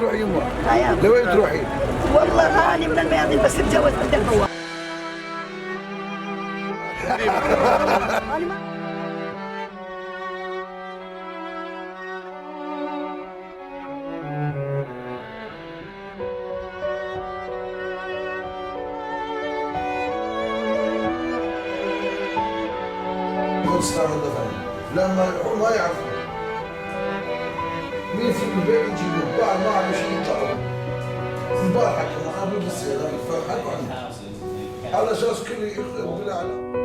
تروحي يما؟ هيا. لوين تروحي؟ والله أنا من الميادين بس اتجوز عند البواب. أنا ما لما يروحوا ما يعرفوا مين في البيت يجيبوا، بعد ما عم شيء يطلعوا. امبارح كنا قبل بالسيارة، فحكوا عنه على اساس كل يقول على